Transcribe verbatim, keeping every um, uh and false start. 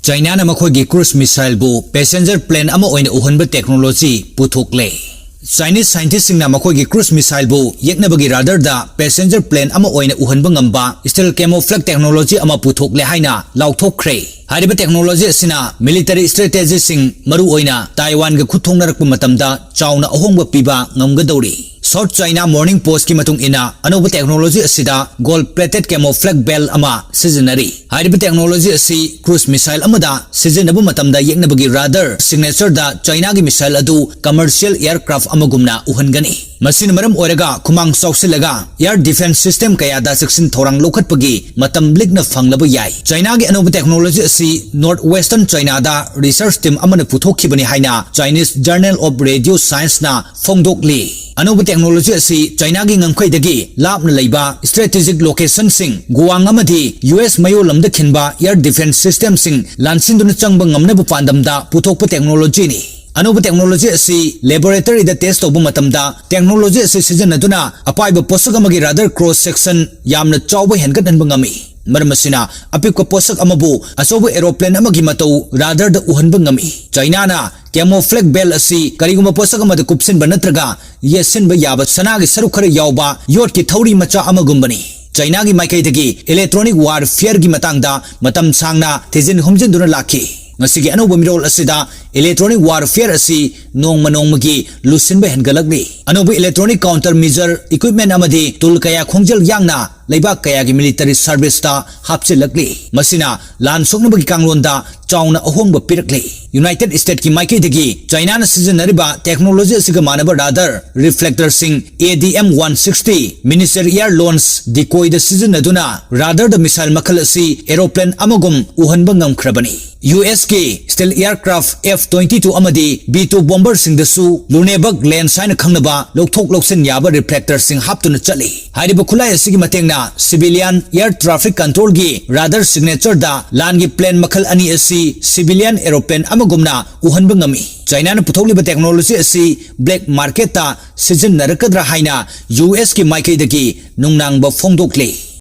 ꯆꯥꯏꯅꯥꯅ ꯃꯈꯣꯏꯒꯤ cruise missileꯕꯨ passenger plane ꯑꯃ ꯑꯣꯏꯅ ꯎꯍꯟꯕ technology ꯄꯨꯊꯣꯛꯂꯦ꯫ Chinese scientistꯁꯤꯡꯅ ꯃꯈꯣꯏꯒꯤ cruise missileꯕꯨ ꯌꯦꯛꯅꯕꯒꯤ radarꯗ passenger plane ꯑꯃ ꯑꯣꯏꯅ ꯎꯍꯟꯕ ꯉꯝꯕ stealth camouflage technology ꯑꯃ ꯄꯨꯊꯣꯛꯂꯦ ꯍꯥꯏꯅ ꯂꯥꯎꯊꯣꯛꯈ꯭ꯔꯦ꯫ ꯍꯥꯏꯔꯤꯕ technology ꯑꯁꯤꯅ military strategyꯁꯤꯡ, ꯃꯔꯨꯑꯣꯏꯅ ꯇꯥꯏꯋꯥꯟꯒ ꯈꯨꯠ ꯊꯣꯛꯅꯔꯛꯄ ꯃꯇꯝꯗ, ꯆꯥꯎꯅ ꯑꯍꯣꯡꯕ ꯄꯤꯕ ꯉꯝꯒꯗꯧꯔꯤ꯫ South China Morning Postꯀꯤ ꯃꯇꯨꯡ ꯏꯟꯅ, ꯑꯅꯧꯕ technology ꯑꯁꯤꯗ gold plated camouflage belt ꯑꯃ ꯁꯤꯖꯤꯟꯅꯔꯤ꯫ ꯍꯥꯏꯔꯤꯕ technology ꯑꯁꯤ cruise missile ꯑꯃꯗ ꯁꯤꯖꯤꯟꯅꯕ ꯃꯇꯝꯗ ꯌꯦꯛꯅꯕꯒꯤ radar signatureꯗ Chinaꯒꯤ missile ꯑꯗꯨ commercial aircraft ꯑꯃꯒꯨꯝꯅ ꯎꯍꯟꯒꯅꯤ꯫ ꯃꯁꯤꯅ ꯃꯔꯝ ꯑꯣꯏꯔꯒ ꯈꯨꯃꯥꯡ ꯆꯥꯎꯁꯤꯜꯂꯒ air defense system ꯀꯌꯥꯗ ꯆꯦꯛꯁꯤꯟ ꯊꯧꯔꯥꯡ ꯂꯧꯈꯠꯄꯒꯤ ꯃꯇꯝ ꯂꯤꯛꯅ ꯐꯪꯂꯕ ꯌꯥꯏ꯫ ꯆꯥꯏꯅꯥꯒꯤ ꯑꯅꯧꯕ technology ꯑꯁꯤ North Western Chinaꯗ research team ꯑꯃꯅ ꯄꯨꯊꯣꯛꯈꯤꯕꯅꯤ ꯍꯥꯏꯅ Chinese Journal of Radio Scienceꯅ ꯐꯣꯡꯗꯣꯛꯂꯤ꯫ ꯑꯅꯧꯕ technology ꯑꯁꯤ ꯆꯥꯏꯅꯥꯒꯤ ꯉꯝꯈꯩꯗꯒꯤ ꯂꯥꯞꯅ ꯂꯩꯕ strategic locationꯁꯤꯡ, ꯒꯨꯋꯥꯡ ꯑꯃꯗꯤ U S ꯃꯌꯣꯜꯂꯝꯗ ꯈꯤꯟꯕ air defense systemꯁꯤꯡ ꯂꯥꯟꯁꯤꯟꯗꯨꯅ ꯆꯪꯕ ꯉꯝꯅꯕ ꯄꯥꯟꯗꯝꯗ ꯄꯨꯊꯣꯛꯄ technologyꯅꯤ꯫ ꯑꯅꯧꯕ technology ꯑꯁꯤ laboratoryꯗ test ꯇꯧꯕ ꯃꯇꯝꯗ, technology ꯑꯁꯤ ꯁꯤꯖꯤꯟꯅꯗꯨꯅ ꯑꯄꯥꯏꯕ ꯄꯣꯠꯁꯛ ꯑꯃꯒꯤ radar cross section ꯌꯥꯝꯅ ꯆꯥꯎꯕ ꯍꯦꯟꯒꯠꯍꯟꯕ ꯉꯝꯃꯤ꯫ ꯃꯔꯝ ꯑꯁꯤꯅ, ꯑꯄꯤꯛꯄ ꯄꯣꯠꯁꯛ ꯑꯃꯕꯨ ꯑꯆꯧꯕ aeroplane ꯑꯃꯒꯤ ꯃꯇꯧ radarꯗ ꯎꯍꯟꯕ ꯉꯝꯃꯤ꯫ ꯆꯥꯏꯅꯥꯅ camouflage belt ꯑꯁꯤ ꯀꯔꯤꯒꯨꯝꯕ ꯄꯣꯠꯁꯛ ꯑꯃꯗ ꯀꯨꯞꯁꯤꯟꯕ ꯅꯠꯇ꯭ꯔꯒ ꯌꯦꯠꯁꯤꯟꯕ ꯌꯥꯕ ꯁꯅꯥꯒꯤ ꯁꯔꯨꯛ ꯈꯔ ꯌꯥꯎꯕ ꯌꯣꯠꯀꯤ ꯊꯧꯔꯤ ꯃꯆꯥ ꯑꯃꯒꯨꯝꯕꯅꯤ꯫ ꯆꯥꯏꯅꯥꯒꯤ ꯃꯥꯏꯀꯩꯗꯒꯤ electronic warfareꯒꯤ ꯃꯇꯥꯡꯗ ꯃꯇꯝ ꯁꯥꯡꯅ ꯊꯤꯖꯤꯟ ꯍꯨꯝꯖꯤꯟꯗꯨꯅ ꯂꯥꯛꯈꯤ꯫ ꯉꯁꯤꯒꯤ ꯑꯅꯧꯕ ꯃꯤꯔꯣꯜ ꯑꯁꯤꯗ electronic warfare ꯑꯁꯤ ꯅꯣꯡꯃ ꯅꯣꯡꯃꯒꯤ ꯂꯨꯁꯤꯟꯕ ꯍꯦꯟꯒꯠꯂꯛꯂꯤ꯫ ꯑꯅꯧꯕ electronic counter measure equipment ꯑꯃꯗꯤ tool ꯀꯌꯥ ꯈꯣꯡꯖꯦꯜ ꯌꯥꯡꯅ ꯂꯩꯕꯥꯛ ꯀꯌꯥꯒꯤ military serviceꯇ ꯍꯥꯞꯆꯤꯜꯂꯛꯂꯤ꯫ ꯃꯁꯤꯅ ꯂꯥꯟ ꯁꯣꯛꯅꯕꯒꯤ ꯀꯥꯡꯂꯣꯟꯗ ꯆꯥꯎꯅ ꯑꯍꯣꯡꯕ ꯄꯤꯔꯛꯂꯤ꯫ United Statesꯀꯤ ꯃꯥꯏꯀꯩꯗꯒꯤ ꯆꯥꯏꯅꯥꯅ ꯁꯤꯖꯤꯟꯅꯔꯤꯕ technology ꯑꯁꯤꯒ ꯃꯥꯟꯅꯕ radar reflectorꯁꯤꯡ, A D M one sixty, miniature air launched decoyꯗ ꯁꯤꯖꯤꯟꯅꯗꯨꯅ radarꯗ missile ꯃꯈꯜ ꯑꯁꯤ aeroplane ꯑꯃꯒꯨꯝ ꯎꯍꯟꯕ ꯉꯝꯈ꯭ꯔꯕꯅꯤ꯫ U Sꯀꯤ stealth aircraft F twenty-two ꯑꯃꯗꯤ B two bomberꯁꯤꯡꯗꯁꯨ Lunenburg lens ꯍꯥꯏꯅ ꯈꯪꯅꯕ ꯂꯧꯊꯣꯛ ꯂꯧꯁꯤꯟ ꯌꯥꯕ reflectorꯁꯤꯡ ꯍꯥꯞꯇꯨꯅ ꯆꯠꯂꯤ꯫ ꯍꯥꯏꯔꯤꯕ ꯈꯨꯠꯂꯥꯏ ꯑꯁꯤꯒꯤ ꯃꯇꯦꯡꯅ civilian air traffic controlꯒꯤ radar signatureꯗ ꯂꯥꯟꯒꯤ plane ꯃꯈꯜ ꯑꯅꯤ ꯑꯁꯤ civilian aeroplane ꯑꯃꯒꯨꯝꯅ ꯎꯍꯟꯕ ꯉꯝꯃꯤ꯫ ꯆꯥꯏꯅꯥꯅ ꯄꯨꯊꯣꯛꯂꯤꯕ technology ꯑꯁꯤ black marketꯇ ꯁꯤꯖꯤꯟꯅꯔꯛꯀꯗ꯭ꯔꯥ ꯍꯥꯏꯅ U Sꯀꯤ ꯃꯥꯏꯀꯩꯗꯒꯤ ꯅꯨꯡꯅꯥꯡꯕ ꯐꯣꯡꯗꯣꯛꯂꯤ꯫